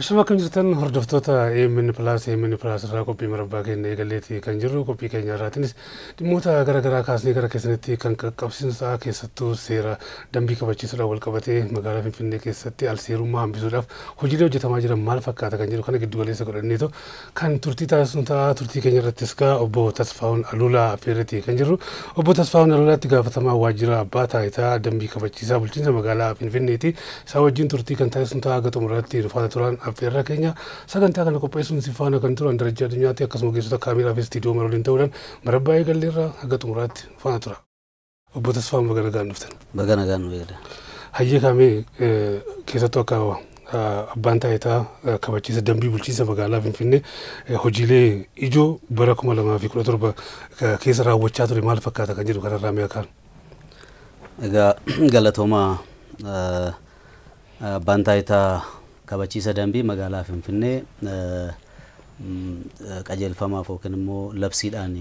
Ashama akkam jirtan hordoftoota AMN Plus, AMN Plus irraa qophii marabbaa keenya eegalleeti kan jirru. Qophii keenya irraatiinis dhimmoota gara garaa kaasnee gara keessanitti kan qaqqabsiisnu ta'a. Keessattuu seera dambii kabachiisuudhaan wal qabatee magaalaa Finfinnee keessatti alseerummaa hambisuudhaaf hojiilee hojjetamaa jiran maal fakkaata kan jedhu kana giddu galeessa godhanneetu kan turtii taasisnu ta'a. Turtii keenya irrattis gaa obbo Tasfaa'uun Aluulaa affeerreeti kan jirru. Obbo Tasfaa'uun Aluulaatti gaafatamaa waajjira abbaa taayitaa dambii kabachiisaa bulchiinsa magaalaa Finfinneeti. Isaa wajjin turtii kan taasisnu ta'a. Haga xumuraatti nu faana turan affeerra keenya. Sagantaa kana qopheessuun si faana kan turan Darajaa Addunyaatti, akkasuma ogeessota kaameeraa fi istiidiyoo mara waliin ta'uudhaan marabbaa eegalleerra. Haga xumuraatti nu faana tura. Obbo Tasfaa'uun, baga nagaan dhuftan. Baga nagaan nu eegda. Hayyee, kaamee keessattuu akka abbaan taayitaa kabachiisa dambii bulchiinsa magaalaa Finfinnee hojiilee ijoo bara 2017 keessa raawwachaa ture maal fakkaata kan jedhu kanarraa mee akaan. Egaa galatoomaa. Abbaan taayitaa kabachiisa dambii magaalaa Finfinnee qajeelfamaaf yookiin immoo labsiidhaan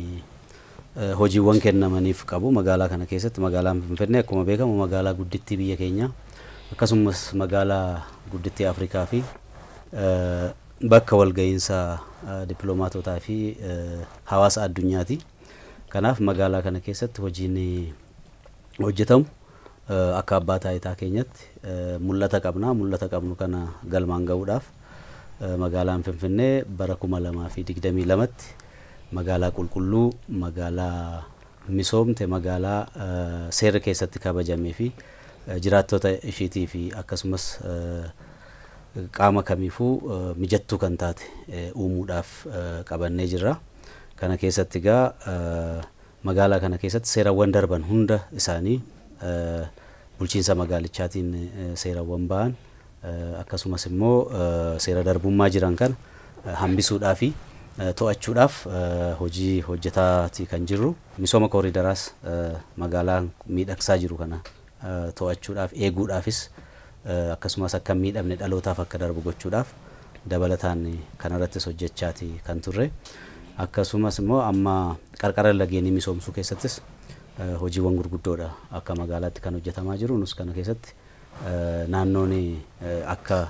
hojiiwwan kennamaniif qabu magaalaa kana keessatti. Magaalaan Finfinnee akkuma beekamu magaalaa guddittii biyya keenyaa, akkasumas magaalaa guddittii Afrikaa fi bakka walga'iinsa dippiloomaatotaa fi hawaasa addunyaati. Kanaaf magaalaa kana keessatti hojiin hojjetamu akka abbaa taayitaa keenyatti mul'ata qabna. Mul'ata qabnu kana galmaan ga'uudhaaf magaalaan Finfinnee bara 2022tti magaalaa qulqulluu, magaalaa misoomte, magaalaa seerri keessatti kabajamee fi jiraattota ishiitii fi akkasumas qaama kamiifuu mijattuu kan taate uumuudhaaf qabannee jirra. Kana keessatti egaa magaalaa kana keessatti seerawwan darban hunda isaanii bulchiinsa magaalichaatiin seerawwan ba'an, akkasumas immoo seera darbummaa jiran kana hambisuudhaa fi to'achuudhaaf hojii hojjetaati kan jirru. Misooma kooriidaraas magaalaa miidhagsaa jiru kana to'achuudhaaf, eeguudhaafis, akkasumas akka hin miidhamne dhalootaaf akka darbu gochuudhaaf dabalataan kanarrattis hojjechaati kan turre. Akkasumas immoo amma qarqara lageenii misoomsuu keessattis hojiiwwan gurguddoodha akka magaalaatti kan hojjetamaa jiru. Nus kana keessatti naannoon akka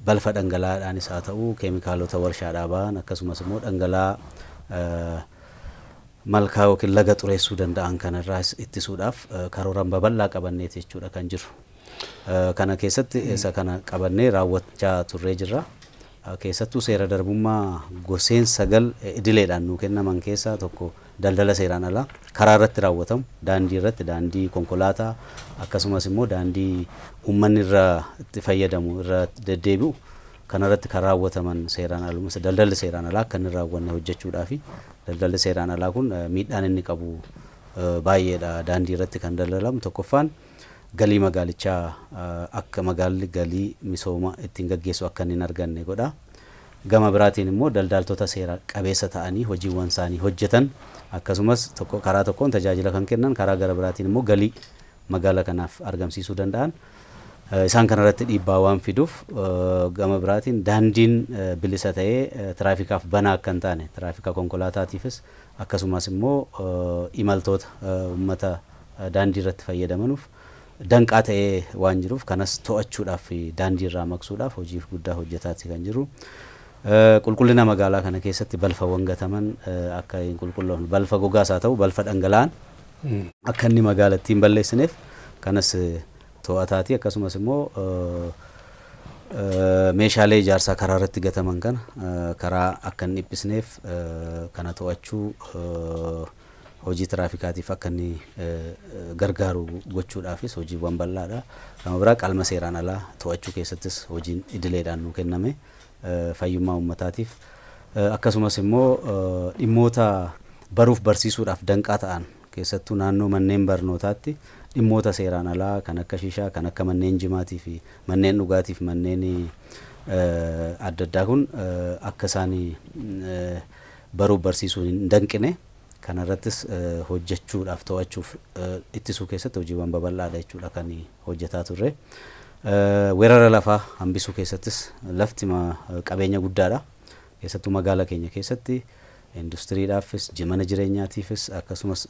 balfa dhangala'aadhaanis haa ta'u, keemikaalota warshaadhaa ba'an, akkasumas immoo dhangala'aa malkaa yookiin laga xureessuu danda'an kanarraa ittisuudhaaf karooraan babal'aa qabanneeti jechuudha kan jiru. Kana keessatti isa kana qabannee raawwachaa turree jirra. Keessattuu seera darbummaa goseen 9 idileedhaan nuu kennaman keessaa tokko daldala seeraan alaa karaa irratti raawwatamu, daandii irratti, daandii konkolaataa akkasumas immoo daandii uummanni irra itti fayyadamu irra deddeebi'u kanarratti kan raawwataman seeraan aluma daldalli seeraan alaa akka inni raawwanne hojjechuudhaafi. Daldalli seeraan alaa kun miidhaan inni qabu baay'eedha. Daandii irratti kan daldalamu tokkoffaan galii magaalichaa, akka magaalli galii misooma ittiin gaggeessu akka inni hin arganne godha. Gama biraatiin immoo daldaltoota seera qabeessa ta'anii hojiiwwan isaanii hojjetan, akkasumas tokko karaa tokkoon tajaajila kan kennan, karaa gara biraatiin immoo galii magaalaa kanaaf argamsiisuu danda'an isaan kanarratti dhiibbaa waan fiduuf, gama biraatiin daandiin bilisa ta'ee tiraafikaaf banaa akka hin taane, tiraafika konkolaataatiifis akkasumas immoo imaltoota uummata daandii irratti fayyadamanuuf danqaa ta'ee waan jiruuf, kanas to'achuudhaaf, daandii irraa maqsuudhaaf hojii guddaa hojjetaati kan jiru. Qulqullina magaalaa kana keessatti balfawwan gataman akka hin qulqulloofne, balfa gogaas haa ta'u balfa dhangala'aan akka inni magaalattii hin balleessineef kanas to'ataati. Akkasumas immoo meeshaalee ijaarsaa karaa irratti gataman kana karaa akka hin dhiphisneef kana to'achuu, hojii tiraafikaatiif akka inni gargaaru gochuudhaafis hojiiwwan bal'aadha. Gama biraa qalma seeraan alaa to'achuu keessattis hojiin idileedhaan nuu kenname fayyummaa uummataatiif, akkasumas immoo dhimmoota baruuf barsiisuudhaaf danqaa ta'an, keessattuu naannoo manneen barnootaatti dhimmoota seeraan alaa kan akka shishaa, kan akka manneen jimaatii fi manneen dhugaatii fi manneen adda addaa kun akka isaan baruuf barsiisuu hin danqine kanarrattis hojjechuudhaaf, to'achuuf, ittisuu keessatti hojiiwwan babal'aadha jechuudha kan hojjetaa turre. Weerara lafaa hambisuu keessattis lafti qabeenya guddaadha. Keessattuu magaalaa keenya keessatti industiriidhaafis, mana jireenyaatiifis, akkasumas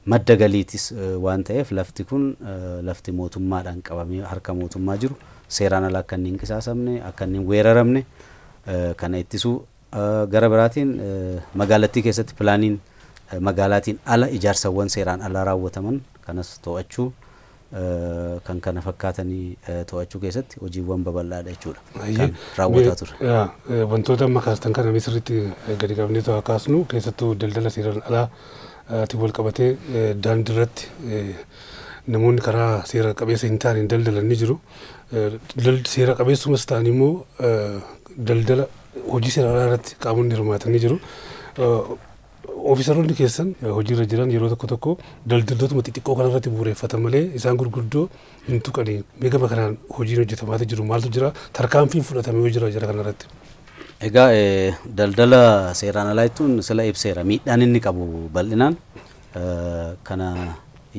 madda galiitis waan ta'eef, lafti kun lafti mootummaadhaan qabamee harka mootummaa jiru seeraan ala akka inni hin qisaasamne, akka inni hin weeraramne kana ittisuu. Gara biraatiin magaalattii keessatti pilaaniin magaalaatiin ala ijaarsawwan seeraan ala raawwataman kanas to'achuu, kan kana fakkaatanii to'achuu keessatti hojiiwwan babal'aadha jechuudha kan raawwataa ture. Wantoota amma kaastan kana sirriitti gadi qabnee to'a kaasnu, keessattuu daldala seeraan alaatiin wal qabatee daandii irratti namoonni karaa seera qabeessa hin taane daldalan ni jiru. Seera qabeessumas ta'an immoo daldala hojii seera alaa irratti qaamonni hirmaatan ni jiru. Ofiisaroonni keessan hojiirra jiran yeroo tokko tokko daldaltootuma xixiqqoo kanarratti bu'uureffatan malee isaan gurguddoo hin tuqanii. Mee gama kanaan hojiin hojjetamaa jiru maaltu jira? Tarkaanfiin fudhatame yoo jira jara kanarratti? Egaa daldala seeraan alaa jechuun sila ibseera, miidhaan inni qabu bal'inaan. Kana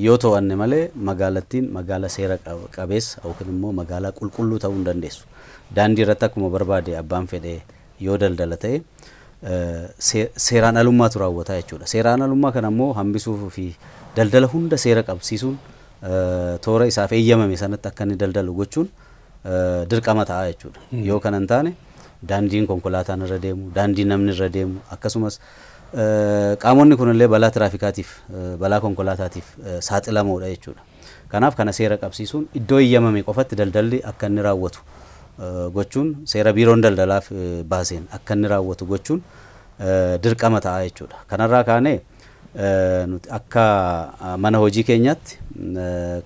yoo to'anne malee magaalattiin magaala seera qabeessa yookiin immoo magaalaa qulqulluu ta'uu hin dandeessu. Daandii irratti akkuma barbaade abbaan fedhe yoo daldala ta'e seeraan alummaatu raawwataa jechuudha. Seeraan alummaa kana immoo hambisuu fi daldala hunda seera qabsiisuun toora isaaf eeyyamame sanatti akka inni daldalu gochuun dirqama ta'a jechuudha. Yoo kana hin taane daandiin konkolaataan irra deemu, daandiin namni irra deemu, akkasumas qaamonni kunillee balaa tiraafikaatiif, balaa konkolaataatiif saaxilamoodha jechuudha. Kanaaf kana seera qabsiisuun iddoo eeyyamame qofatti daldalli akka inni raawwatu gochuun, seera biiroon daldalaaf baaseen akka inni raawwatu gochuun dirqama ta'a jechuudha. Kanarraa kaanee nuti akka mana hojii keenyaatti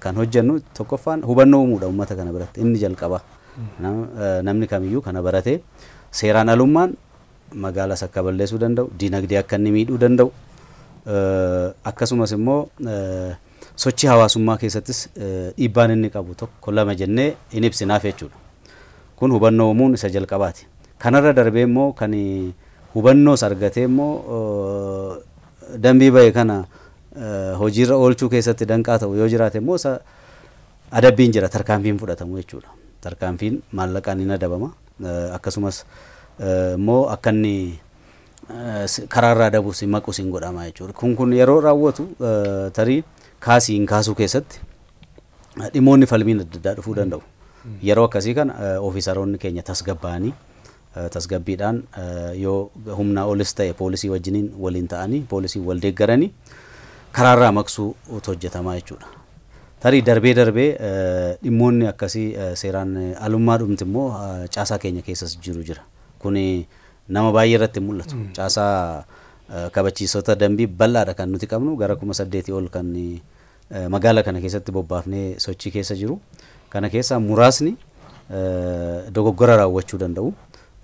kan hojjennu tokkoffaan hubannoo uumuudha uummata kana biratti inni jalqaba. Namni kamiyyuu kana baratee seeraan alummaan magaalaas akka balleessuu danda'u, diinagdee akka inni miidhuu danda'u, akkasumas immoo sochii hawaasummaa keessattis dhiibbaan inni qabu tokko lama jennee hin ibsinaaf jechuudha. Kun hubannoo uumuun isa jalqabaati. Kanarra darbee immoo kan hubannoos argatee immoo dambii bahe kana hojiirra oolchuu keessatti danqaa ta'u yoo jiraate immoo isa adabbiin jira, tarkaanfiin fudhatamu jechuudha. Tarkaanfiin maallaqaan hin adabama. Akkasumas immoo akka inni karaarraa dabus maqus hin godhama jechuudha. Kun yeroo raawwatu tarii kaasii hin kaasuu keessatti dhimmoonni falmiin adda addaa dhufuu danda'u. Yeroo akkasii kana ofiisaroonni keenya tasgabbaa'anii tasgabbiidhaan yoo humnaa olis ta'e poolisii wajjiniin waliin ta'anii poolisii wal deeggaranii karaarraa maqsuu hojjetamaa jechuudha. Tarii darbee darbee dhimmoonni akkasii seeraan alummaa dhumti immoo caasaa keenya keessas jiru jira. Kuni nama baay'ee irratti mul'atu. Caasaa kabachiisota dambii bal'aadha kan nuti qabnu, gara 8,000 ol kan magaala kana keessatti bobbaafnee sochii keessa jiru. Kana keessaa muraasni dogoggora raawwachuu danda'u.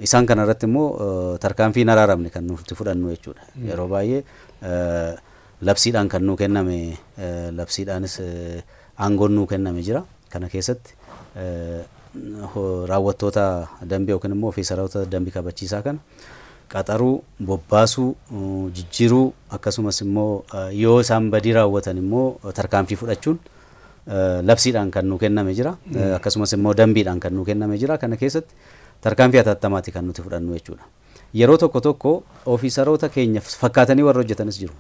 Isaan kana irratti immoo tarkaanfii hin araaramne kan nuti fudhannu jechuudha. Yeroo baay'ee labsiidhaan kan nuu kenname, labsiidhaanis aangoon nuu kenname jira. Kana keessatti raawwattoota dambii yookiin immoo ofiisaroota dambii kabachiisaa kana qaxaruu, bobbaasuu, jijjiiruu, akkasumas immoo yoo isaan badii raawwatan immoo tarkaanfii fudhachuun labsiidhaan kan nuu kenname jira. Akkasumas immoo dambiidhaan kan nuu kenname jira. Kana keessatti tarkaanfii hatattamaati kan nuti fudhannu jechuudha. Yeroo tokko tokko ofiisaroota keenya fakkaatanii warra hojjetanis jiru.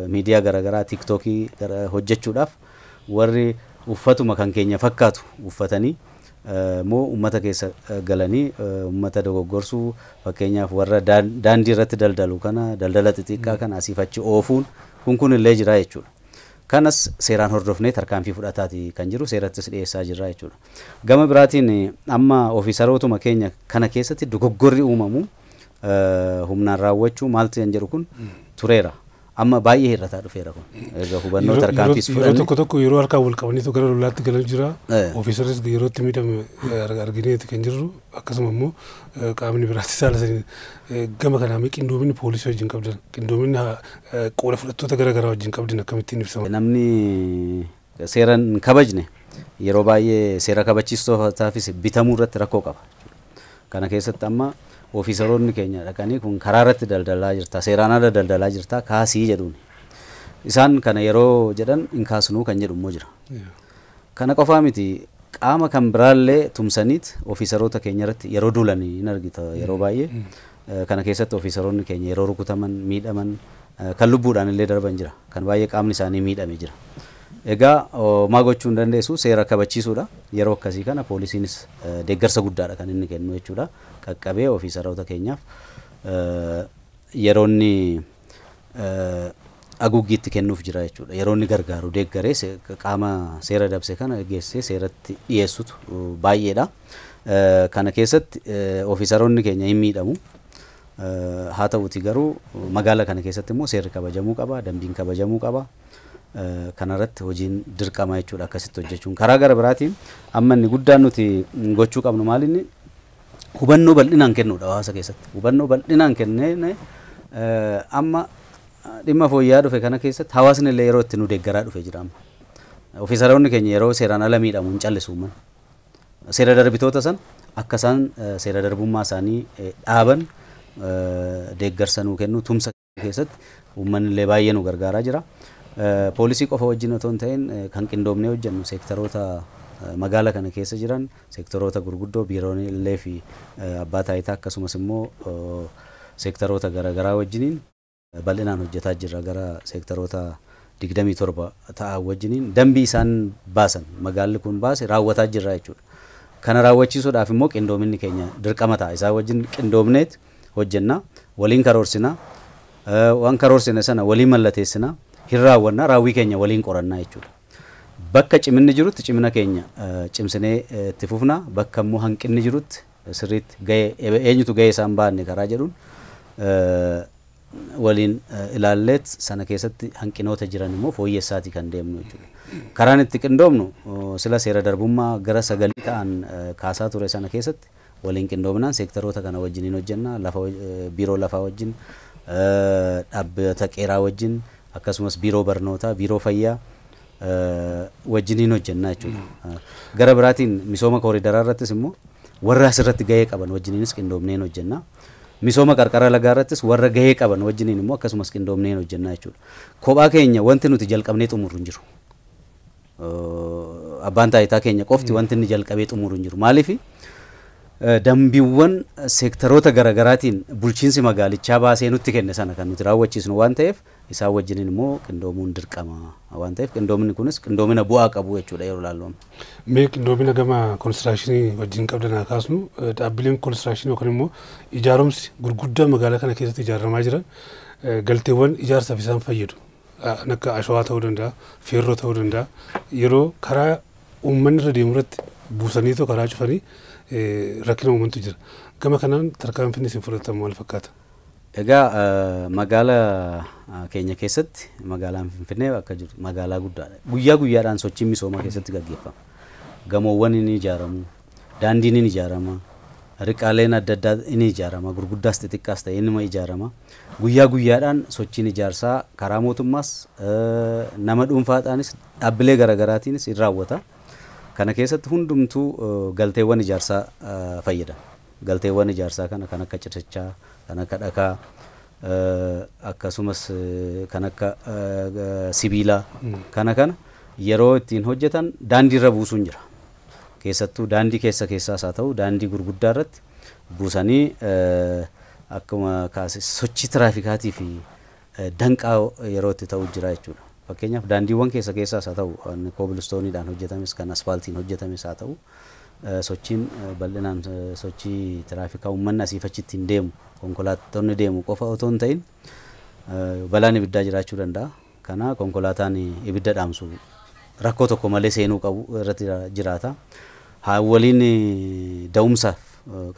Miidiyaa garaagaraa tiiktookii hojjechuudhaaf warri uffatuma kan keenya fakkaatu uffatanii immoo uummata keessa galanii uummata dogoggorsuu, fakkeenyaaf warra daandii irratti daldalu kana daldala xixiqqaa kana asiif achi oofuun kun illee jira jechuudha. Kanas seeraan hordofnee tarkaanfii fudhataati kan jiru, seerattis dhiyeessaa jirra jechuudha. Gama biraatiin amma ofiisarootuma keenya kana keessatti dogoggorri uumamu humnaan raawwachuu maaltu kan jedhu kun tureera. Amma baay'ee hir'ataa dhufeera kun. Egaa hubannoo tarkaanfiis fudhanne. Yeroo tokko tokko yeroo harkaan wal qabaniitu gara lolaatti galan jira. Ofiisaris yeroo itti miidhame argineeti kan jirru, akkasuma immoo qaamni biraatti saala saniin gama kanaa qindoominni poolisii wajjin qabdan, qindoominni qooda fudhattoota gara garaa wajjin qabdan akkamittiin ibsama? Namni seera hin kabajne yeroo baay'ee seera kabachiistootaafis bitamuu irratti rakkoo qaba. Kana keessatti amma ofiisaroonni keenya dhaqanii kun karaa irratti daldalaa jirta, seeraan ala daldalaa jirta, kaasii jedhuun. Isaan kana yeroo jedhan hin kaasnuu kan jedhu immoo jira. Kana qofaa miti, qaama kan biraallee tumsaniit ofiisaroota keenya irratti yeroo duulan hin argita yeroo baay'ee. Kana keessatti ofiisaroonni keenya yeroo rukutaman, miidhaman, kan lubbuudhaan illee darban jira. Kan baay'ee qaamni isaanii miidhame jira. Egaa maa gochuu hin dandeessu, seera kabachiisuudha. Yeroo akkasii kana poolisiinis deeggarsa guddaadha kan inni kennu jechuudha. Qaqqabee ofiisaroota keenyaaf yeroo inni haguuggiitti kennuuf jira jechuudha. Yeroo inni gargaaru deeggaree qaama seera dabse kana geessee seeratti dhiyeessutu baay'eedha. Kana keessatti ofiisaroonni keenya hin miidhamu. Haa ta'uti garuu magaala kana keessatti immoo seerri kabajamuu qaba, dambiin kabajamuu qaba. Kanarratti hojiin dirqama jechuudha akkasitti hojjechuun. Karaa gara biraatiin amma inni guddaan nuti gochuu qabnu maal inni hubannoo bal'inaan kennuudha hawaasa keessatti. Hubannoo bal'inaan kennee amma dhimma fooyya'aa dhufe kana keessatti hawaasni illee yeroo itti nu deeggaraa dhufe jira amma. Ofiisaroonni keenya yeroo seeraan ala miidhamu hin callisu uummanni. Seera darbitoota san akka isaan seera darbummaa isaanii dhaaban deeggarsa nuu kennu tumsa keessatti uummanni illee baay'ee nu gargaaraa jira. Poolisii qofa wajjin otoo hin ta'in kan qindoomnee hojjennu seektaroota magaala kana keessa jiran seektaroota gurguddoo biiroolee fi abbaa taayitaa akkasumas immoo seektaroota garaagaraa wajjiniin bal'inaan hojjetaa jirra. Gara seektaroota 27 ta'an wajjiniin dambii isaan baasan magaalli kun baase raawwataa jirra jechuudha. Kana raawwachiisuudhaaf immoo qindoominni keenya dirqama ta'a. Isaan wajjin qindoomneet hojjenna, waliin karoorsina, waan karoorsine sana waliin mallateessina, hin raawwanna, raawwii keenya waliin qorannaa jechuudha. Bakka ciminni jirutti cimina keenya cimsinee itti fufna, bakka immoo hanqinni jirutti sirriitti gahee eenyutu gahee isaan baanne karaa jedhuun waliin ilaalleet sana keessatti hanqinoota jiran immoo fooyyessaatii kan deemnu jechuudha. Karaan itti qindoomnu sila seera darbummaa gara 9 ta'an kaasaa ture sana keessatti waliin qindoomnaan seektaroota kana wajjiniin hojjenna, lafa biiroo lafaa wajjin, dhaabbata qeeraa wajjin, akkasumas biiroo barnootaa, biiroo fayyaa wajjiniin hojjenna jechuudha. Gara biraatiin misooma kooridaraa irrattis immoo warra asirratti gahee qaban wajjiniinis qindoomneen hojjenna. Misooma qarqara lagaa irrattis warra gahee qaban wajjiniin immoo akkasumas qindoomneen hojjenna jechuudha. Kophaa keenya wanti nuti jalqabnee xumurru hin jiru. Abbaan taayitaa keenya qofti wanti inni jalqabee xumuru hin jiru. Maaliif dambiiwwan seektaroota garaagaraatiin bulchiinsi magaalichaa baasee nutti kenne sana kan nuti raawwachiisnu waan ta'eef isaan wajjiniin immoo qindoomuun dirqama waan ta'eef qindoominni kunis qindoomina bu'aa qabu jechuudha yeroo ilaallu. Mee qindoomina gama konistiraashinii wajjin qabdan haa kaasnu. Dhaabbileen konistiraashinii yookaan immoo ijaaromsi gurguddaa magaalaa kana keessatti ijaaramaa jiran galteewwan ijaarsaaf isaan fayyadu. Akka ashawaa ta'uu danda'a, feerroo ta'uu danda'a. Yeroo karaa uummanni irra deemu irratti buusaniitoo karaa cufanii rakkina uumantu jira. Gama kanaan tarkaanfiin isin fudhatamu maal fakkaata? Egaa magaala keenya keessatti magaalaan Finfinnee akka jirtu magaalaa guddaadha. Guyyaa guyyaadhaan sochiin misoomaa keessatti gaggeeffama. Gamoowwan ni ijaaramu, daandiin ni ijaarama, riqaaleen adda addaa ni ijaarama, gurguddaas xixiqqaas ta'e inuma ijaarama. Guyyaa guyyaadhaan sochiin ijaarsaa karaa mootummaas nama dhuunfaadhaanis dhaabbilee garaagaraatiinis in raawwata. Kana keessatti hundumtuu galteewwan ijaarsaa fayyadama. Galteewwan ijaarsaa kana kan akka cirrachaa, kan akka dhakaa, akkasumas kan akka sibiilaa kana kana yeroo ittiin hojjetan daandiirra buusuun jira. Keessattuu daandii keessa keessaas haa ta'u daandii gurguddaa irratti buusanii akkuma kaase sochii tiraafikaatii fi danqaa yeroo itti ta'u jira jechuudha. Fakkeenyaaf daandiiwwan keessa keessaas haa ta'u koobilistooniidhaan hojjetames kan asfaaltiin hojjetames haa ta'u sochiin bal'inaan sochii tiraafikaa uummanni asiif achitti hin deemu konkolaattonni deemu qofa otoo hin ta'in balaan ibiddaa jiraachuu danda'a. Kana konkolaataan ibidda dhaamsu rakkoo tokko malee seenuu qabu irratti jiraata. Waliin da'umsaaf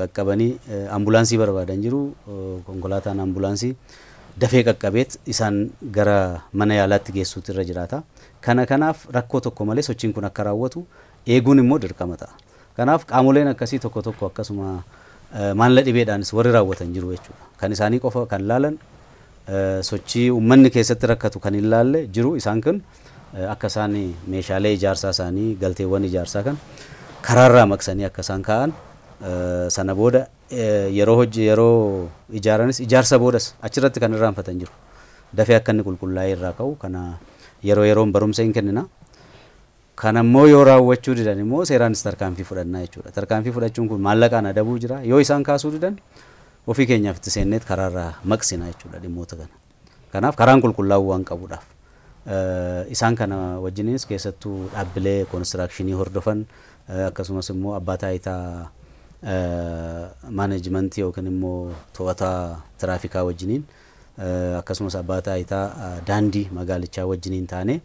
qaqqabanii ambulaansii barbaadan jiru. Konkolaataan ambulaansii dafee qaqqabeet isaan gara mana yaalaatti geessuutu irra jiraata. Kana kanaaf rakkoo tokko malee sochiin kun akka raawwatu eeguun immoo dirqama ta'a. Kanaaf qaamoleen akkasii tokko tokko akkasuma maalla dhibeedhaanis warri raawwatan jiru jechuudha. Kan isaanii qofa kan laalan sochii uummanni keessatti rakkatu kan hin laalle jiru. Isaan kun akka isaan meeshaalee ijaarsaa isaanii galteewwan ijaarsaa kan karaarraa maqsanii akka isaan kaa'an sana booda yeroo hojii yeroo ijaaranis ijaarsa boodas achirratti kan irraanfatan jiru. Dafee akka inni qulqullaa'ee irraa ka'u kana yeroo yeroon barumsa hin kennina. Kana immoo yoo raawwachuu didan immoo seeraanis tarkaanfii fudhannaa jechuudha. Tarkaanfii fudhachuun kun maallaqaan adabuu jira. Yoo isaan kaasuu didan ofii keenyaaf itti seenneet karaarraa maqsina jechuudha dhimmoota kana. Kanaaf karaan qulqullaa'uu waan qabuudhaaf. Isaan kana wajjinis keessattuu dhaabbilee koonistirakshinii hordofan, akkasumas immoo abbaa taayitaa maaneejmentii yookiin immoo to'ataa tiraafikaa wajjiniin, akkasumas abbaa taayitaa daandii magaalichaa wajjiniin taane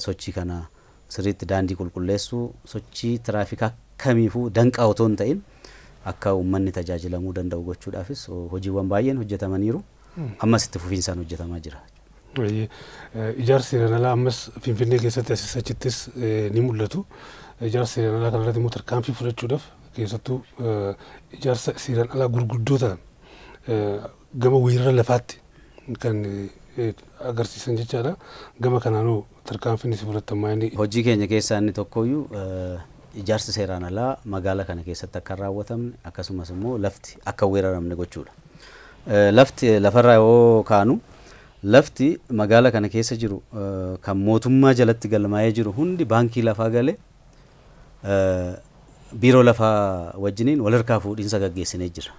sochii kana sirriitti daandii qulqulleessuu, sochii tiraafikaa kamiifuu danqaa otoo hin ta'in akka uummanni tajaajilamuu danda'u gochuudhaafis hojiiwwan baay'een hojjetamaniiru. Ammas itti fufiinsaan hojjetamaa jira. Ijaarsi seeraan alaa ammas Finfinnee keessatti asis achittis ni mul'atu. Ijaarsa seeraan alaa kanarratti immoo tarkaanfii fudhachuudhaaf, keessattuu ijaarsa seeraan alaa gurguddoo ta'an gama weerara lafaatti kan agarsiisan jechaadha. Gama kanaanuu tarkaanfiin isin fudhattan maal inni? Hojii keenya keessaa inni tokkoyyuu ijaarsi seeraan alaa magaalaa kana keessatti akka hin raawwatamne, akkasumas immoo lafti akka hin weeraramne gochuudha. Lafti lafarraa yoo kaanu, lafti magaalaa kana keessa jiru kan mootummaa jalatti galmaa'ee jiru hundi baankii lafaa galee biiroo lafaa wajjiniin wal harkaa fuudhinsa gaggeessinee jira.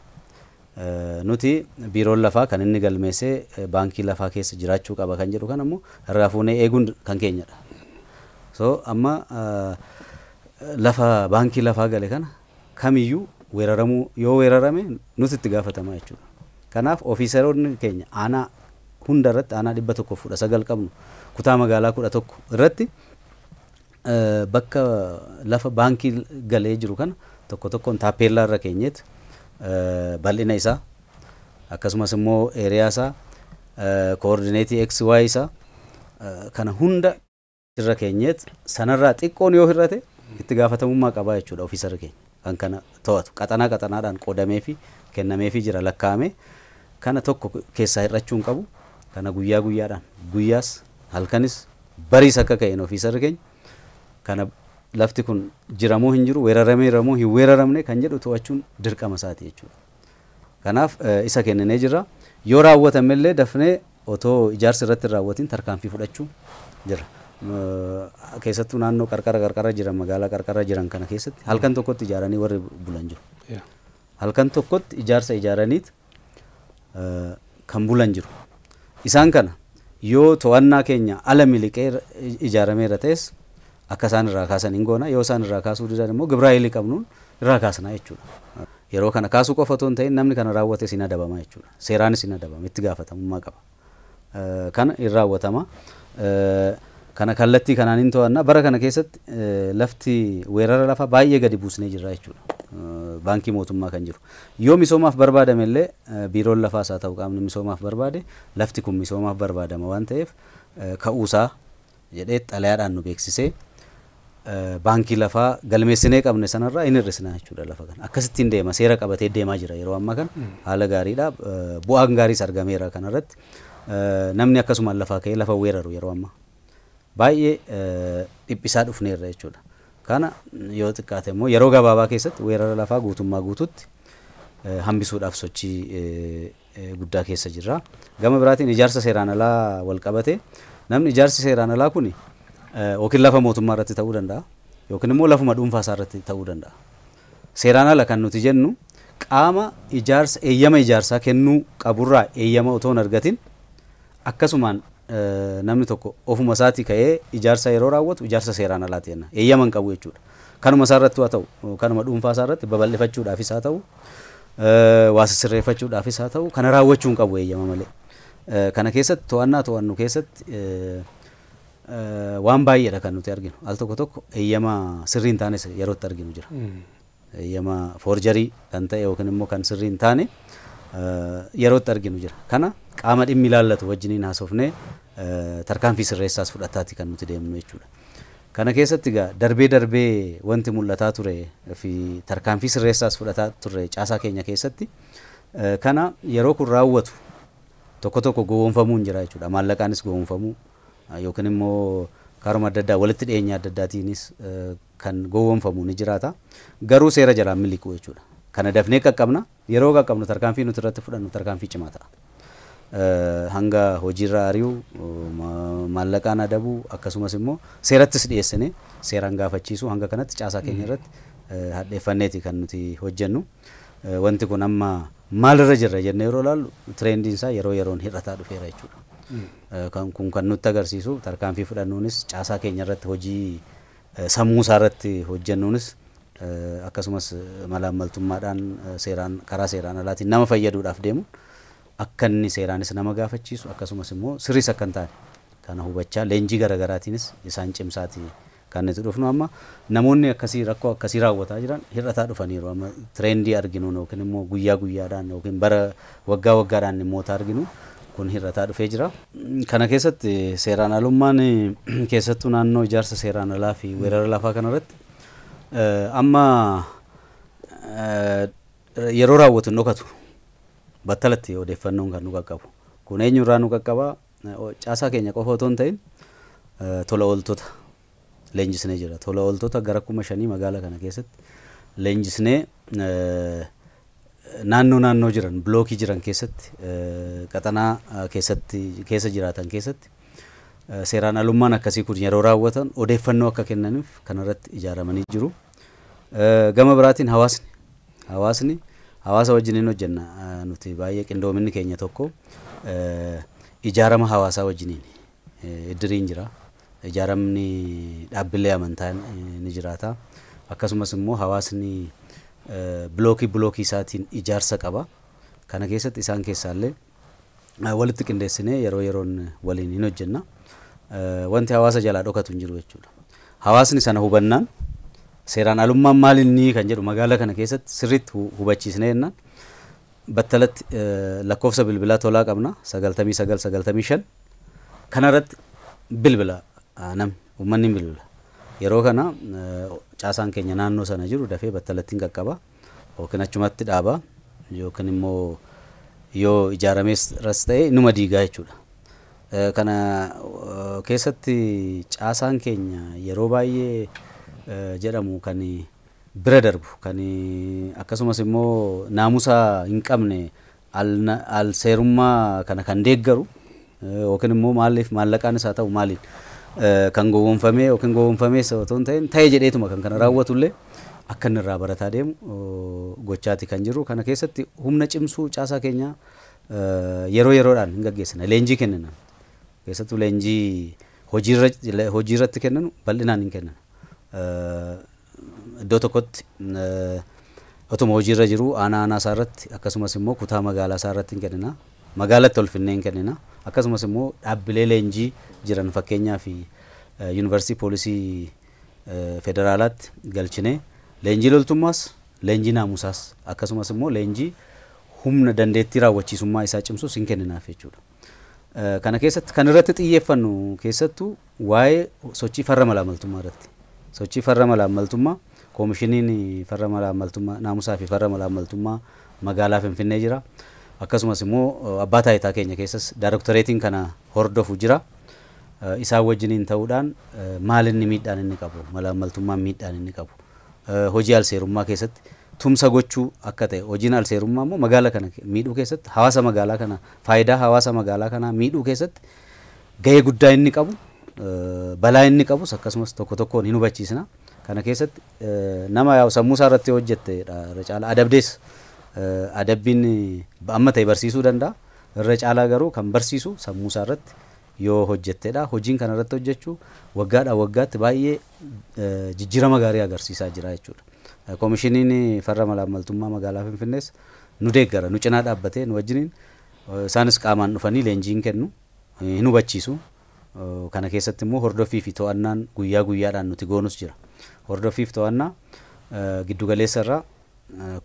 Nuti biiroon lafaa kan inni galmeessee baankii lafaa keessa jiraachuu qaba kan jedhu kan ammoo irraa fuunee eeguun kan keenyadha. So amma lafa baankii lafaa gale kana kamiyyuu weeraramuu yoo weerarame nuti itti gaafatamaa jechuudha. Kanaaf ofiisaroonni keenya aanaa hunda irratti, aanaa 119 qabnu, kutaa magaalaa 11 irratti bakka lafa baankii galee jiru kana tokko tokkoon taappeellaa irra keenyeet bal'ina isaa, akkasumas immoo eeriyaa isaa, koordineetii x y isaa kana hunda irra keenyeet, sanarraa xiqqoon yoo hir'ate itti gaafatamummaa qabaa jechuudha ofiisarri keenya kan kana to'atu. Qaxanaa qaxanaadhaan qoodamee fi kennameefii jira lakkaa'ame. Kana tokko keessaa hir'achuu hin qabu. Kana guyyaa guyyaadhaan, guyyaas halkanis bariis akka ka'een ofiisarri keenya kana lafti kun jiramoo hin jiru, weerarameera moo hin weeraramne kan jedhu to'achuun dirqama isaati jechuudha. Kanaaf isa kenninee jirra. Yoo raawwatame illee dafnee otoo ijaarsi irratti hin raawwatin tarkaanfii fudhachuu jira. Keessattuu naannoo qarqara qarqara jiran, magaalaa qarqara jiran kana keessatti halkan tokkotti ijaaranii warri bulan jiru. Halkan tokkotti ijaarsa ijaaraniit kan bulan jiru. Isaan kana yoo to'annaa keenya ala miliqee ijaarameera ta'es akka isaan irraa kaasan hin goona. Yoo isaan irraa kaasuu didan immoo gibraa qabnuun irraa kaasna jechuudha. Yeroo kana kaasuu qofa otoo hin ta'in namni kana raawwates hin adabama jechuudha. Seeraanis hin adabama, itti gaafatamummaa qaba. Kana hin raawwatama. Kana kallattii kanaan hin to'anna. Bara kana keessatti lafti weerara lafaa baay'ee gadi buusnee jirra jechuudha. Baankii mootummaa kan jiru. Yoo misoomaaf barbaadame illee, biiroon lafaas haa ta'u qaamni misoomaaf barbaade, lafti kun misoomaaf barbaadama waan ta'eef ka'uusaa jedhee xalayaadhaan nu beeksisee baankii lafaa galmeessinee qabne sanarraa hin hir'isna jechuudha lafa kana. Akkasittiin deema, seera qabatee deemaa jira yeroo ammaa kana, haala gaariidha. Bu'aan gaariis argameera kanarratti. Namni akkasumaan lafaa ka'ee lafa weeraru yeroo ammaa baay'ee dhiphisaa dhufneerra jechuudha. Kana yoo xiqqaate immoo yeroo gabaabaa keessatti weerara lafaa guutummaa guututti hambisuudhaaf sochii guddaa keessa jirra. Gama biraatiin ijaarsa seeraan alaa wal qabate, namni ijaarsi seeraan alaa kuni yookiin lafa mootummaa irratti ta'uu danda'a yookiin immoo lafuma dhuunfaa isaa irratti ta'uu danda'a. Seeraan ala kan nuti jennu qaama ijaarsa eeyyama ijaarsaa kennuu qaburraa eeyyama otoo hin argatin akkasumaan namni tokko ofuma isaatii ka'ee ijaarsa yeroo raawwatu ijaarsa seeraan alaati jenna. Eeyyama hin qabu jechuudha. Kanuma isaa irratti haa ta'u, kanuma dhuunfaa isaa irratti babal'ifachuudhaafis haa ta'u, waa sirreeffachuudhaafis haa ta'u, kana raawwachuu hin qabu eeyyama malee. Kana keessatti to'annaa to'annu keessatti waan baay'eedha kan nuti arginu. Al tokko tokko eeyyama sirrii hin taanes yeroo itti arginu jira. Eeyyama foorjarii kan ta'e yookiin immoo kan sirrii hin taane yeroo itti arginu jira. Kana qaama dhimmi ilaallatu wajjiniin haasofnee tarkaanfii sirreessaas fudhataati kan nuti deemnu jechuudha. Kana keessatti egaa darbee darbee wanti mul'ataa ture fi tarkaanfii sirreessaas fudhataa turre caasaa keenya keessatti, kana yeroo kun raawwatu tokko tokko gowwoomfamuun jira jechuudha. Maallaqaanis gowwoomfamuu yookiin immoo karuma adda addaa walitti dhiyeenya adda addaatiinis kan gowwoomfamu ni jiraata. Garuu seera jalaan miliqu jechuudha. Kana dafnee qaqqabna. Yeroo qaqqabnu tarkaanfii nuti irratti fudhannu tarkaanfii cimaa ta'a. Hanga hojiirra ari'uu, maallaqaan adabuu, akkasumas immoo seerattis dhiyeessine seeraan gaafachiisuu hanga kanatti caasaa keenya irratti hadheeffanneeti kan nuti hojjennu. Wanti kun amma maalirra jirra jennee yeroo ilaallu, tirendiin isaa yeroo yeroon hir'ataa dhufeera jechuudha. Kun kan nutti agarsiisu tarkaanfii fudhannuunis caasaa keenya irratti hojii sammuu isaa irratti hojjennuunis akkasumas malaammaltummaadhaan seeraan karaa seeraan alaatiin nama fayyaduudhaaf deemu akka inni seeraanis nama gaafachiisu akkasumas immoo sirriis akka hin taane kana hubachaa leenjii garaagaraatiinis isaan cimsaati kan nuti dhufnu. Amma namoonni akkasii rakkoo akkasii raawwataa jiran hir'ataa dhufaniiru. Amma tireendii arginu yookiin immoo guyyaa guyyaadhaan yookiin bara waggaa waggaadhaan dhimmoota arginu kun hir'ataa dhufee jira. Kana keessatti seeraan alummaan keessattuu naannoo ijaarsa seeraan alaa fi weerara lafaa kanarratti amma yeroo raawwatu hin dhokatu, battalatti odeeffannoon kan nu qaqqabu. Kun eenyurraa nu qaqqaba? Caasaa keenya qofa otoo hin ta'in tola ooltota leenjisnee jira. Tola ooltota gara 5,000 magaalaa kana keessatti leenjisnee naannoo naannoo jiran bilookii jiran keessatti qaxanaa keessatti keessa jiraatan keessatti seeraan alummaan akkasii kun yeroo raawwatan odeeffannoo akka kennaniif kanarratti ijaaramanii jiru. Gama biraatiin hawaasni hawaasa wajjin hin hojjenna nuti baay'ee qindoominni keenya tokko ijaarama hawaasaa wajjiniin iddiriin jira. Ijaaramni dhaabbilee amantaa ni jiraata. Akkasumas immoo hawaasni bilookii isaatiin ijaarsa qaba. Kana keessatti isaan keessaallee walitti qindeessinee yeroo yeroon waliin hin hojjenna. Wanti hawaasa jalaa dhokatu hin jiru jechuudha. Hawaasni sana hubannaan seeraan alummaan maal inni kan jedhu magaalaa kana keessatti sirriitti hubachiisnee jennaan battalatti lakkoofsa bilbilaa tolaa qabna 99 95 kanarratti bilbila namni uummanni bilbila. Yeroo kana caasaan keenya naannoo sana jiru dafee battalatti hin qaqqaba yookiin achumatti dhaaba yookiin immoo yoo ijaaramees ras ta'e numa diigaa jechuudha. Kana keessatti caasaan keenya yeroo baay'ee jedhamu kan bira darbu kan akkasumas immoo naamusa hin qabne al seerummaa kana kan deeggaru yookiin immoo maaliif maallaqaan isaa ta'u maaliin kan gowwoomfamee yookiin gowwoomfamees otoo hin ta'in ta'e jedheetuma kan kana raawwatullee akka inni irraa barataa deemu gochaati kan jiru. Kana keessatti humna cimsuu caasaa keenya yeroo yeroodhaan hin gaggeessina. Leenjii kennina. Keessattuu leenjii hojii irratti kenninu bal'inaan hin kennina. Iddoo tokkotti otuma hojiirra jiru aanaa aanaa isaa irratti akkasumas immoo kutaa magaalaa isaa irratti hin kennina. Magaalatti ol finnee hin kennina. Akkasumas immoo dhaabbilee leenjii jiran fakkeenyaa fi yuunivarsiitii poolisii federaalaatti galchinee leenjii loltummaas leenjii naamusaas akkasumas immoo leenjii humna dandeettii raawwachiisummaa isaa cimsus hin kenninaaf jechuudha. Kana keessatti kan irratti xiyyeeffannu keessattuu waa'ee sochii farra malaamaltummaa irratti. Sochii farra malaamaltummaa koomishiniin farra malaamaltummaa naamusaa fi farra malaamaltummaa magaalaa Finfinnee jira. Akkasumas immoo abbaa taayitaa keenya keessas daaroktoreetiin kana hordofu jira. Isaan wajjiniin ta'uudhaan maal inni miidhaan inni qabu malaamaltummaan miidhaan inni qabu hojii alseerummaa keessatti tumsa gochuu akka ta'e hojiin alseerummaa immoo magaalaa kana miidhuu keessatti hawaasa magaalaa kana faayidaa hawaasa magaalaa kanaa miidhuu keessatti gahee guddaa inni qabu balaa inni qabus akkasumas tokko tokkoon hin hubachiisna. Kana keessatti nama yaa'u sammuu isaa irratti hojjette irra caalaa adabdees adabbiin amma ta'e barsiisuu danda'a. Irra caalaa garuu kan barsiisu sammuu isaa irratti yoo hojjettedha. Hojiin kana irratti hojjechuu waggaadhaa waggaatti baay'ee jijjiirama gaarii agarsiisaa jira jechuudha. Koomishiniin farra malaamaltummaa magaalaa Finfinnees nu deeggara, nu cinaa dhaabbatee nu wajjiniin isaanis qaamaan dhufanii leenjii hin kennu, hin hubachiisu. Kana keessatti immoo hordoffii fi to'annaan guyyaa guyyaadhaan nuti goonus jira. Hordoffii fi to'annaa giddugaleessa irraa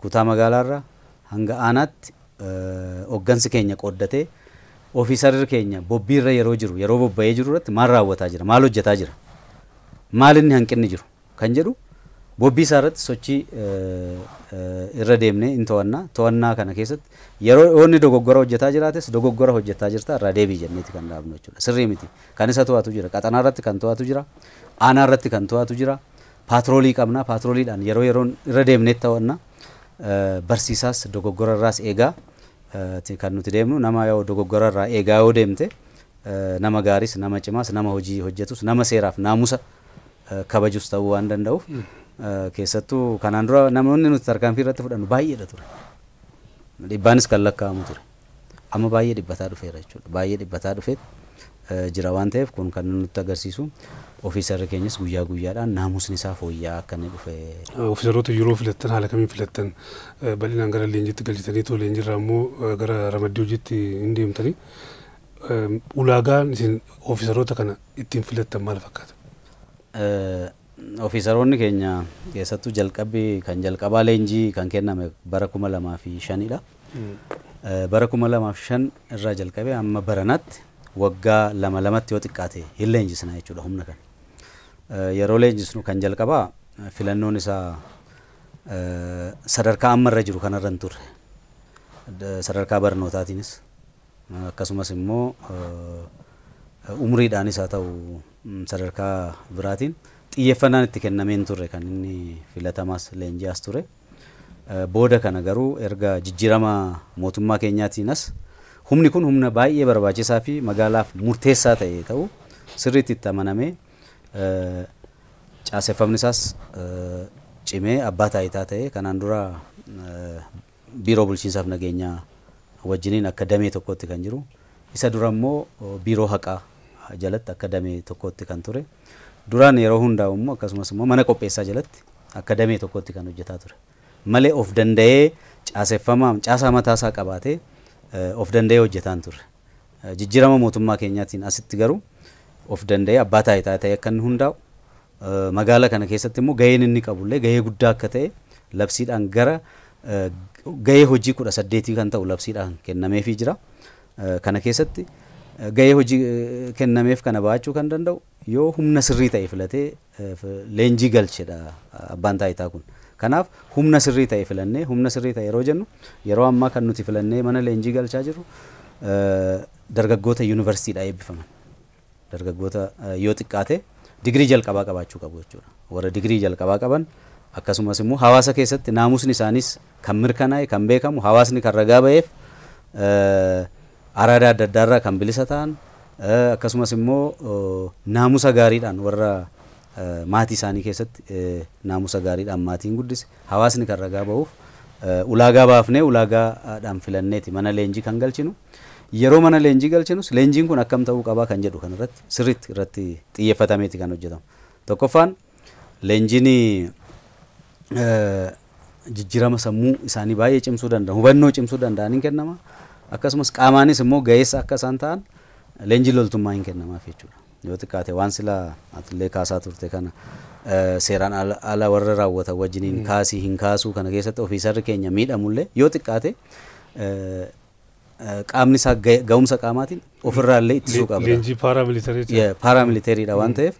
kutaa magaalaa irraa hanga aanaatti hoggansi keenya qooddatee ofiisarri keenya bobbiirra yeroo jiru yeroo bobba'ee jiru irratti maal raawwataa jira, maal hojjetaa jira, maal inni hanqinni jiru kan jedhu bobbii isaa irratti sochii irra deemnee hin to'annaa. To'annaa kana keessatti yeroo inni dogoggora hojjetaa jiraates dogoggora hojjetaa jirta irraa deebii jenneeti kan dhaabnu jechuudha. Sirrii miti. Kan isa to'atu jira. Qaxanaa irratti kan to'atu jira. Aanaa irratti kan to'atu jira. Paatroolii qabna. Paatrooliidhaan yeroo yeroon irra deemnee to'anna. Barsiisaas dogoggora irraas eegaa kan nuti deemnu nama yoo dogoggora irraa eegaa yoo deemte nama gaariis nama cimaas nama hojii hojjetus nama seeraaf naamusa kabajus ta'uu waan danda'uuf keessattuu kanaan dura namoonni nuti tarkaanfii irratti fudhannu baay'eedha ture. Dhibbaanis kan lakkaa'amu ture. Amma baay'ee dhibbataa dhufeera jechuudha. Baay'ee dhibbataa dhufee jira waan ta'eef kun kan nutti agarsiisu ofiisarri keenyas guyyaa guyyaadhaan naamusni isaa fooyya'aa akka inni dhufe. Ofiisaroota yeroo filattan haala kamiin filattan bal'inaan gara leenjiitti galchitanii too leenjiirraa immoo gara ramaddii hojiitti hin deemtanii ulaagaan isin ofiisaroota kana ittiin filattan maal fakkaata? Ofiisaroonni keenya keessattuu jalqabbii kan jalqabaa leenjii kan kenname bara 2005dha. Bara 2005 irraa jalqabee amma baranaatti waggaa lama lamatti yoo xiqqaate hin leenjisna jechuudha humna kana. Yeroo leenjisnu kan jalqabaa filannoon isaa sadarkaa amma irra jiru kanarra hin turre. Sadarkaa barnootaatiinis akkasumas immoo umriidhaanis haa ta'u sadarkaa biraatiin xiyyeeffannaan itti kennamee hin turre kan inni filatamaas leenji'aas ture. Booda kana garuu erga jijjiirama mootummaa keenyaatiin as humni kun humna baay'ee barbaachisaa fi magaalaaf murteessaa ta'e ta'u sirriitti itti amanamee caaseffamni isaas cimee abbaa taayitaa ta'e kanaan dura biiroo bulchiinsaaf nageenyaa wajjiniin akka damee tokkotti kan jiru isa dura immoo biiroo haqaa jalatti akka damee tokkotti kan ture duraan yeroo hundaa'u immoo akkasumas immoo mana qopheessaa jalatti akka damee tokkotti kan hojjetaa ture malee of danda'ee caaseffamaa caasaa mataasaa qabaatee of danda'ee hojjetaan ture. Jijjiirama mootummaa keenyaatiin asitti garuu of danda'ee abbaa taayitaa ta'e akka inni hundaa'u magaala kana keessatti immoo gaheen inni qabullee gahee guddaa akka ta'e labsiidhaan gara gahee hojii 18 kan ta'u labsiidhaan kennameefii jira. Kana keessatti gahee hojii kennameef kana ba'achuu kan danda'u yoo humna sirrii ta'e filatee leenjii galchedha abbaan taayitaa kun. Kanaaf humna sirrii ta'e filannee humna sirrii ta'e yeroo jennu yeroo ammaa kan nuti filannee mana leenjii galchaa jirru dargaggoota yuunivarsiitiidhaa eebbifaman. Dargaggoota yoo xiqqaate digirii jalqabaa qabaachuu qabu jechuudha. Warra digirii jalqabaa qaban akkasumas immoo hawaasa keessatti naamusni isaanis kan mirkanaa'e kan beekamu hawaasni kan ragaa ba'eef araada adda addaarraa kan bilisa ta'an akkasumas immoo naamusa gaariidhaan warra maatii isaanii keessatti naamusa gaariidhaan maatiin guddise hawaasni kan ragaa ba'uuf ulaagaa baafnee ulaagaadhaan filanneeti mana leenjii kan galchinu. Yeroo mana leenjii galchinus leenjiin kun akkam ta'uu qabaa kan jedhu kanarratti sirriitti irratti xiyyeeffatameeti kan hojjetamu. Tokkoffaan leenjiin jijjiirama sammuu isaanii baay'ee cimsuu danda'u hubannoo cimsuu danda'an hin kennama. Akkasumas qaamaanis immoo ga'eessa akka isaan ta'an leenjii loltummaa hin kennamaaf jechuudha. Yoo xiqqaate waan silaa atillee kaasaa turte kana seeraan ala warra raawwatan wajjiniin kaasii hin kaasuu kana keessatti ofiisarri keenya miidhamullee yoo xiqqaate qaamni isaa ga'umsa qaamaatiin ofirraallee ittisuu qaba. Leenjii paaraamilitariidha. Paaraamilitariidha waan ta'eef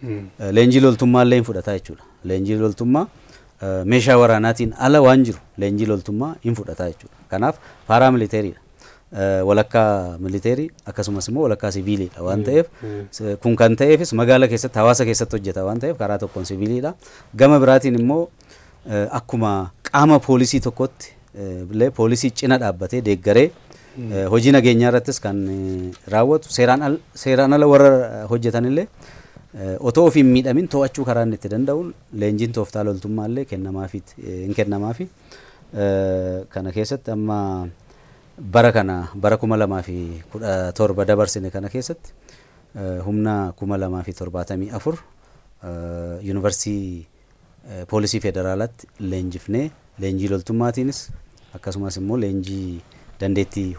leenjii loltummaallee hin fudhataa jechuudha. Leenjii loltummaa meeshaa waraanaatiin ala waan jiru leenjii loltummaa hin fudhataa jechuudha. Kanaaf paaraamilitariidha. Walakkaa militeerii akkasumas immoo walakkaa siviiliidha waan ta'eef kun kan ta'eefis magaala keessatti hawaasa keessatti hojjeta waan ta'eef karaa tokkoon siviiliidha. Gama biraatiin immoo akkuma qaama poolisii tokkotti illee poolisii cina dhaabbatee deeggaree hojii nageenyaa irrattis kan raawwatu seeraan ala warra hojjetan illee otoo ofiin miidhamin to'achuu karaa inni itti danda'uun leenjiin tooftaa loltummaa illee hin kennamaafi. Kana keessatti amma bara kana bara 2017 dabarsine kana keessatti humna 2074 yuunivarsiitii poolisii federaalaatti leenjifnee leenjii loltummaatiinis akkasumas immoo leenjii dandeettii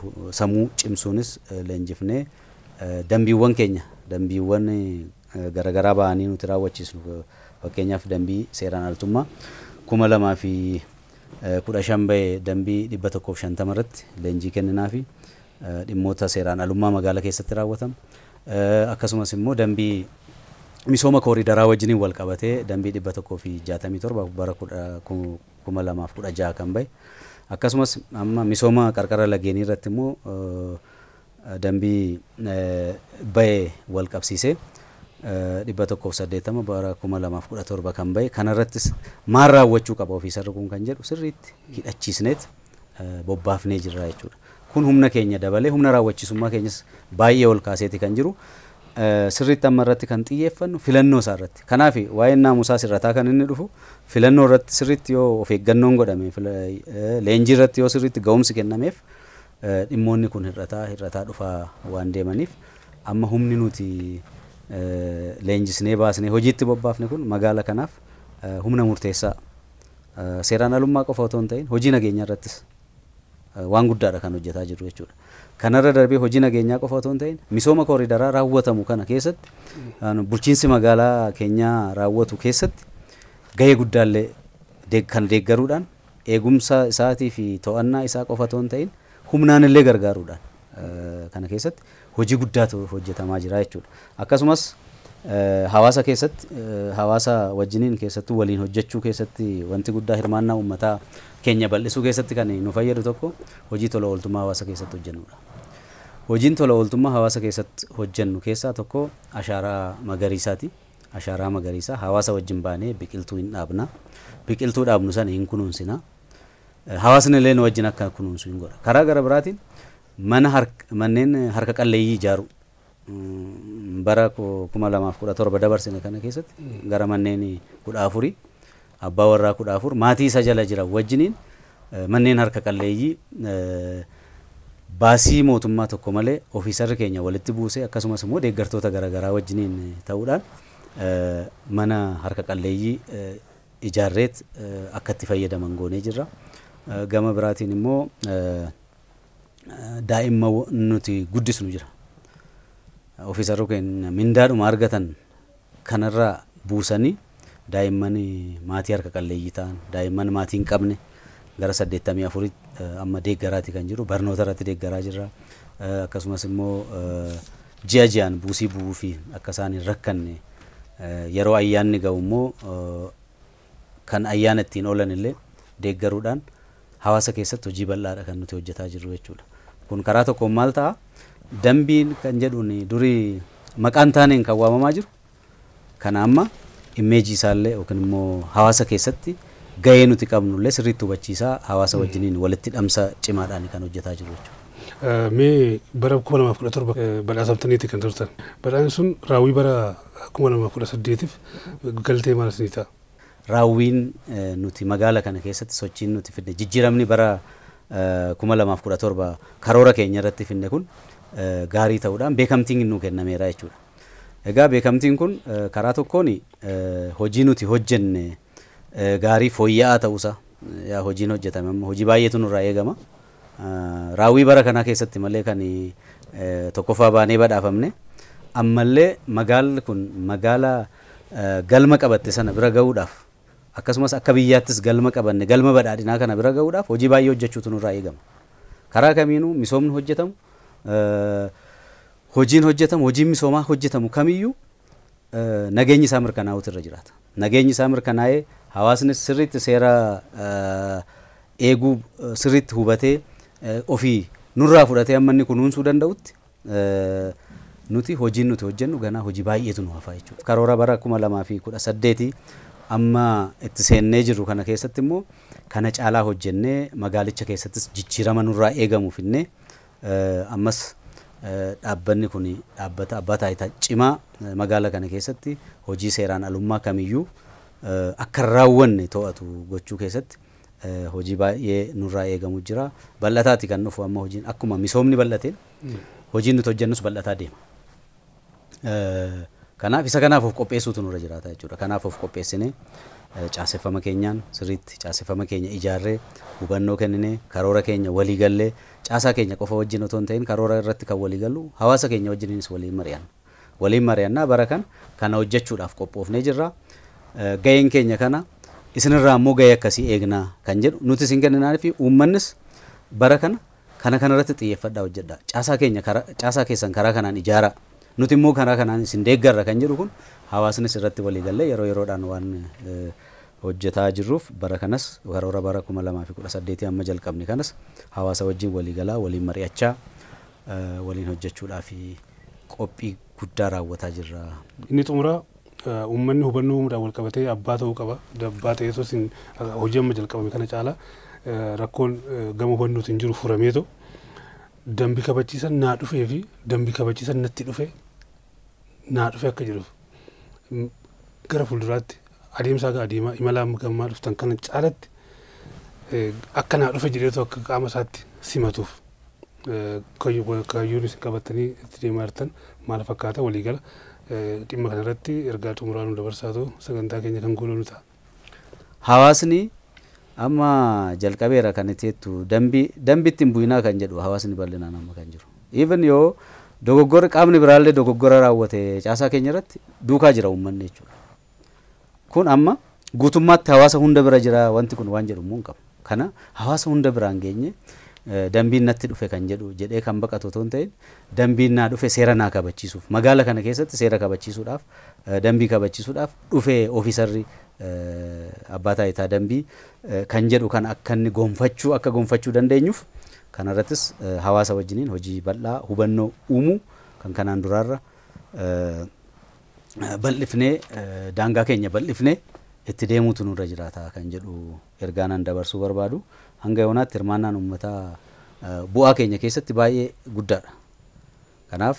sammuu cimsuunis leenjifnee dambiiwwan keenya dambiiwwan garaagaraa ba'anii nuti raawwachiisnu fakkeenyaaf dambii seeraan altummaa 2015 ba'e dambii 150 irratti leenjii kenninaa fi dhimmoota seeraan alummaa magaalaa keessatti raawwatamu akkasumas immoo dambii misooma kooriidaraa wajjiniin wal qabatee dambii 167 bara 2016 kan ba'e akkasumas amma misooma qarqara lageenii irratti immoo dambii ba'e wal qabsiisee 180 bara 2017 kan ba'e kanarrattis maal raawwachuu qaba ofiisarri kun kan jedhu sirriitti hidhachiisneet bobbaafnee jirra jechuudha. Kun humna keenya dabalee humna raawwachiisummaa keenyas baay'ee ol kaaseeti kan jiru. Sirriitti amma irratti kan xiyyeeffannu filannoo isaa irratti. Kanaaf waa'een naamusaa sirrataa kan inni dhufu filannoo irratti sirriitti yoo of eeggannoon godhame leenjii irratti yoo sirriitti ga'umsi kennameef Dhimmoonni kun hir'ataa dhufaa waan deemaniif amma humni nuti leenjisnee baasnee hojiitti bobbaafne kun magaala kanaaf humna murteessaa seeraan alummaa qofa otoo hin ta'in hojii nageenyaa irrattis waan guddaadha kan hojjetaa jirru jechuudha. Kanarra darbee hojii nageenyaa qofa otoo hin ta'in misooma kooridaraa raawwatamu kana keessatti bulchiinsi magaalaa keenyaa raawwatu keessatti gahee guddaallee kan deeggaruudhaan eegumsa isaatii fi to'annaa isaa qofa otoo hin ta'in humnaan illee gargaaruudhaan kana keessatti hojii guddaatu hojjetamaa jira jechuudha. Akkasumas hawaasa keessatti hawaasa wajjiniin keessattuu waliin hojjechuu keessatti wanti guddaa hirmaannaa uummataa keenya bal'isuu keessatti kan nu fayyadu tokko hojii tola ooltummaa hawaasa keessatti hojjennudha. Hojiin tola ooltummaa hawaasa keessatti hojjennu keessaa tokko ashaaraa magariisaati. Ashaaraa magariisaa hawaasa wajjin baanee biqiltuu hin dhaabna. Biqiltuu dhaabnu sana hin kunuunsina. Hawaasni illee nu wajjin akka kunuunsu hin godha. Karaa gara biraatiin manneen harka qalleeyyii ijaaru. Bara 2017 dabarsine kana keessatti gara manneen 14 abbaa warraa 14 maatii isa jala jiran wajjiniin manneen harka qalleeyyii baasii mootummaa tokko malee ofiisarri keenya walitti buusee akkasumas immoo deeggartoota garaagaraa wajjiniin ta'uudhaan mana harka qalleeyyii ijaarreet akka itti fayyadaman goonee jirra. Gama biraatiin immoo daa'imman nuti guddisnu jira. Ofiisarri keenya mindaadhuma argatan kanarraa buusanii daa'imman maatii harka qalleeyyii ta'an daa'imman maatii hin qabne gara 84 amma deeggaraati kan jiru barnoota irratti deeggaraa jirra. Akkasumas immoo ji'a ji'aan buusii bu'uu fi akka isaan hin rakkanne yeroo ayyaanni ga'u immoo kan ayyaana ittiin oolan illee deeggaruudhaan hawaasa keessatti hojii bal'aadha kan nuti hojjetaa jirru jechuudha. Kun karaa tokkoon maal ta'a? Dambiin kan jedhuun durii maqaan taaneen kan waamamaa jiru. Kana amma immeejii isaallee yookiin immoo hawaasa keessatti gahee nuti qabnullee sirriitti hubachiisaa hawaasa wajjiniin walitti dhamsa cimaadhaan kan hojjetaa jiru jechuudha. Mee bara 2017 badhaasamtaniiti kan turtan. Badhaasni sun raawwii bara 2018tiif galtee maal isinii ta'a? Raawwiin nuti magaala kana keessatti sochiin nuti fidne jijjiiramni bara 2017 karoora keenya irratti fidne kun gaarii ta'uudhaan beekamtiin nuu kennameera jechuudha. Egaa beekamtiin kun karaa tokkoon hojii nuti hojjenne gaarii fooyya'aa ta'uusaa yaa hojiin hojjetame amma hojii baay'eetu nurraa eegama. Raawwii bara kanaa keessatti malee kan tokkoffaa baanee badhaafamne ammallee magaalli kun magaala galma qabatte sana bira ga'uudhaaf akkasumas akka biyyaattis galma qabanne galma badhaadhinaa kana bira ga'uudhaaf hojii baay'ee hojjechuutu nurraa eegama. Karaa kamiinuu misoomni hojjetamu hojiin hojjetamu hojiin misoomaa hojjetamu kamiyyuu nageenyi isaa mirkanaa'uutu irra jiraata. Nageenyi isaa mirkanaa'ee hawaasni sirriitti seera eeguu sirriitti hubatee ofii nurraa fudhatee amma inni kunuunsuu danda'utti nuti hojiin nuti hojjennu ganaa hojii baay'eetu nu hafa jechuudha. Karoora bara 2018 amma itti seennee jirru kana keessatti immoo kana caalaa hojjennee magaalicha keessattis jijjiirama nurraa eegamu finnee ammas dhaabbanni kun dhaabbata abbaa taayitaa cimaa magaala kana keessatti hojii seeraan alummaa kamiyyuu akka hin raawwanne to'atu gochuu keessatti hojii baay'ee nurraa eegamu jira. Bal'ataati kan dhufu amma hojiin akkuma misoomni bal'ateen hojiin nuti hojjennus bal'ataa deema. Kanaaf isa kanaaf of qopheessuutu nurra jiraata jechuudha. Kanaaf of qopheessinee caaseffama keenyaan sirriitti caaseffama keenya ijaarree hubannoo kenninee karoora keenya walii gallee caasaa keenya qofa wajjin otoo hin ta'in karoora irratti kan walii gallu hawaasa keenya wajjiniinis waliin mari'anna. Waliin mari'annaa bara kana hojjechuudhaaf qophoofnee jirra. Gaheen keenya kana isinirraa immoo gahee akkasii eegnaa kan jedhu nuti isin kenninaa fi uummannis bara kana kanarratti xiyyeeffadhaa hojjedhaa. Caasaa keenya caasaa keessan karaa kanaan ijaaraa. Nuti immoo karaa kanaan isin deeggarra kan jedhu kun hawaasnis irratti walii gallee yeroo yeroodhaan waan hojjetaa jirruuf bara kanas karoora bara 2018 amma jalqabne kanas hawaasa wajjin walii galaa waliin mari'achaa waliin hojjechuudhaaf qophii guddaa raawwataa jirra. Inni xumuraa uummanni hubannoo uumuudhaan wal qabatee abbaa ta'uu qaba. Abbaa ta'eetu isin hojii amma jalqabame kana caalaa rakkoon gama hubannootiin jiru furameetu dambii kabachiisan naa dhufee fi dambii kabachiisan natti dhufe naa dhufe akka jedhuuf gara fuulduraatti adeemsaa gaa adeemaa imala amma gammaa dhuftan kana caalatti akka naa dhufe jedheetu akka qaama isaatti simatuuf Kaayyoon isin qabattanii itti deemaa jirtan maal fakkaata waliigala dhimma kanarratti ergaa xumuraa nu dabarsaatu sagantaa keenya kan goolanu ta'a. Hawaasni amma jalqabeera kan itti jettu dambii dambiitti hin bu'inaa kan jedhu hawaasni bal'inaan amma kan jiru. Even yoo dogoggora qaamni biraallee dogoggora raawwate caasaa keenya irratti duukaa jira uummanni jechuudha. Kun amma guutummaatti hawaasa hunda bira jira wanti kun waan jedhu immoo hin qabu. Kana hawaasa hunda biraan geenye dambiin natti dhufe kan jedhu jedhee kan baqatu otoo hin ta'in dambiin naa dhufe seera naa kabachiisuuf magaala kana keessatti seera kabachiisuudhaaf dambii kabachiisuudhaaf dhufe ofiisarri abbaa taayitaa dambii kan jedhu kan akka inni gonfachuu akka gonfachuu dandeenyuuf kanarrattis hawaasa wajjiniin hojii bal'aa hubannoo uumuu kan kanaan duraarra bal'ifnee daangaa keenya bal'ifnee itti deemuutu nurra jiraata kan jedhu ergaa nan dabarsuu barbaadu. Hanga yoonaatti hirmaannaan uummataa bu'aa keenya keessatti baay'ee guddaadha. Kanaaf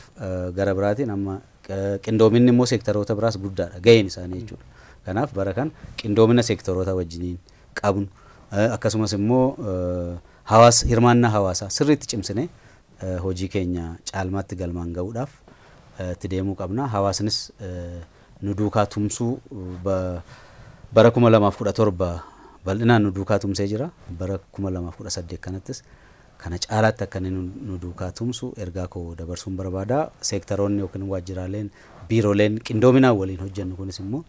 gara biraatiin amma qindoominni immoo seektaroota biraas guddaadha gaheen isaanii jechuudha. Kanaaf bara kan qindoomina seektaroota wajjiniin qabnu akkasumas immoo hawaasa hirmaannaa hawaasaa sirriitti cimsinee hojii keenya caalmaatti galmaan ga'uudhaaf itti deemuu qabna. Hawaasnis nu duukaa tumsuu bara 2017 bal'inaan nu duukaa tumsee jira. Bara 2018 kanattis kana caalaatti akka inni nu duukaa tumsu ergaa koo dabarsuun barbaada. Seektaroonni yookiin waajjiraaleen biirooleen qindoominaan waliin hojjennu kunis immoo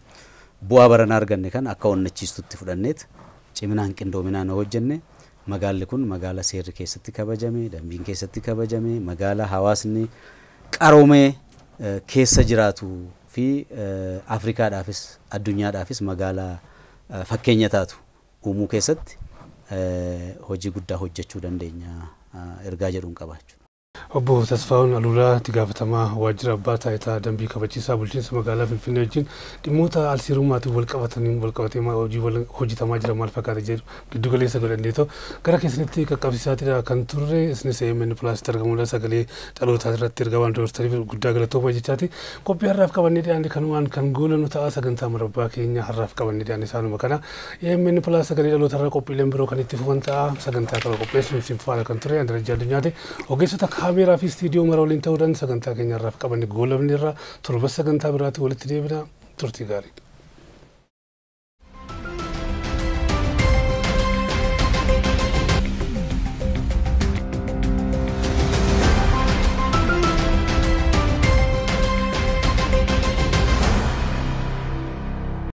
bu'aa barana arganne kan akka onnachiistutti fudhanneet ciminaan qindoominaan hojjenne magaalli kun magaala seerri keessatti kabajame, dambiin keessatti kabajame, magaala hawaasni qaroomee keessa jiraatu fi Afrikaadhaafis addunyaadhaafis magaala fakkeenya taatu uumuu keessatti hojii guddaa hojjechuu dandeenya ergaa jedhuun qaba jechuudha. Obbo Tasfaa'uun Aluulaa itti gaafatamaa waajjira abbaa taayitaa dambii kabachiisaa bulchiinsa magaalaa Finfinnee wajjin dhimmoota alseerummaatiin wal qabatanii wal qabatee hojii hojjetamaa jira maal fakkaata jedhu giddu galeessa godhanneetoo gara keessanitti qaqqabsiisaatidha kan turre isinis AMN Plus argamuudhaan sagalee dhalootaa irratti ergaa waan dabarsitaniif guddaa galatooma jechaati. Qophii har'aaf qabannee dhiyaanne kanumaan kan goolanu ta'a sagantaa marabbaa keenya har'aaf qabannee dhiyaanne isaanuma kana AMN Plus sagalee dhalootaa irra qophiileen biroo kan itti fufan ta'a sagantaa kana qopheessuun isin faana kan ture Andarajaa Addunyaati ogeessota kaameeraa fi istiidiyoo mara waliin ta'uudhaan sagantaa keenya har'aaf qabanne goolabne irraa torba sagantaa biraatti walitti deebina turtii gaarii.